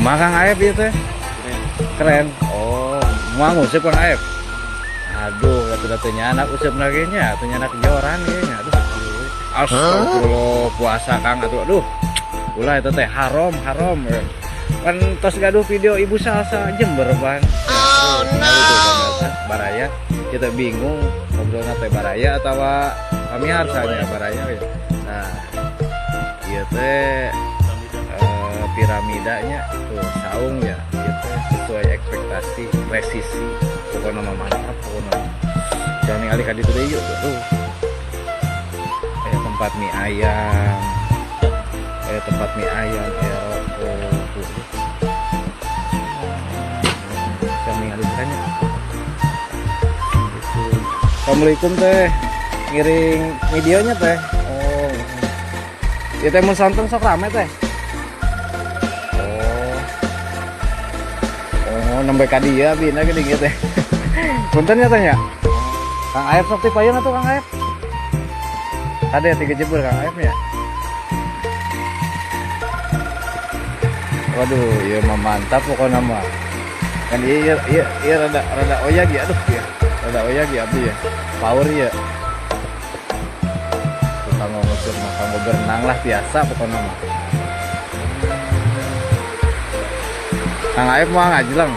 Kumaha Kang Aep ieu teh? Keren. Oh, moal nguseup Kang Aep. Aduh, atuh teu nyandak useup ge nya, atuh nyandak joran ge nya. Aduh. Astagfirullah, puasa Kang atuh. Aduh. Ulah eta teh haram, haram. Kan tos gaduh video Ibu Salsa Jember pan. Oh no. Baraya kita bingung ngobrolna teh baraya atau pamiarsa nya baraya ya. Nah, ieu teh piramidanya tuh saung ya, ieu teh sesuai ekspektasi, presisi, pokoknya mah mantap pokoknya. Jangan ningali ka ditu deui yuk tuh. Tempat mie ayam. Tempat mie ayam, rokok tuh. Jangan ningali nya. Gitu. Assalamualaikum teh. Ngiring videonya teh. Oh. Ya teh mun sonten sok rame teh. Oh. Oh, nembe ka dieu abina geuning ieu teh. Punten ya teh nya. Kang Aep sok ti payung atuh Kang Aep. Kade tiga jebur Kang Aep nya. Waduh, ieu mah mantap pokoknya mah. Kan iya iya iya rada rada oyag ya, aduh ya. Rada oyag ya abdi ya. Power ya. Tukang nguseup mah kanggo berenang lah biasa pokoknya mah. Kang Aep mah ngajleng.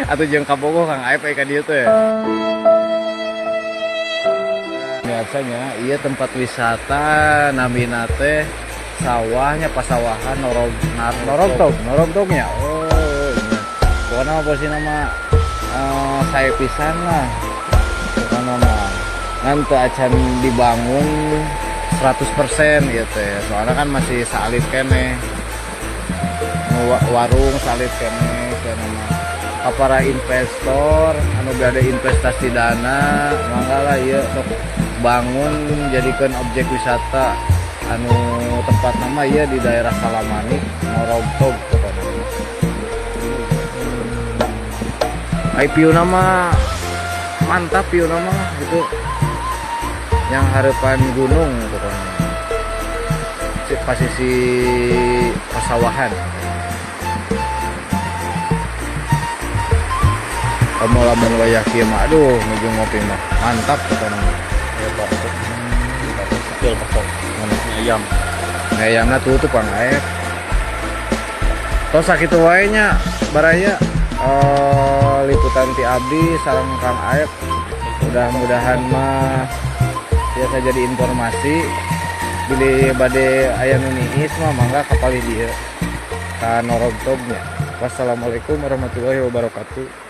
Atau jeung kabogoh Kang Aep aya ka dieu teh. Biasanya iya tempat wisata namina teh sawahnya pasawahan norog norogtog norogtognya. Oh iya. Pokoknya mah posisi mah saya pisan lah. Pokoknya mah ngan teu acan dibangun 100% gitu ya. Soalnya kan masih saalit keneh. Warung saalit keneh cenah mah. Ka para investor anu bade investasi dana mangga lah ieu sok bangun jadikan objek wisata anu tempat nama ieu di daerah Salamanik Norogtog pokoknya. Ai view nama mantap view nama gitu. Yang harapan gunung pokoknya. Posisi pasawahan. Kamu lamun wayah kieu mah aduh nuju ngopi mah mantap pokoknya. Ya bakso. Kecil bakso. Mana? Mie ayam. Mie ayamna tutup Kang Aep. Tos sakitu wae nya baraya liputan ti abdi sareng Kang Aep. Mudah-mudahan mah biasa jadi informasi bilih bade aya nu niis mah mangga kapalih dieu ka Norogtognya. Wassalamualaikum warahmatullahi wabarakatuh.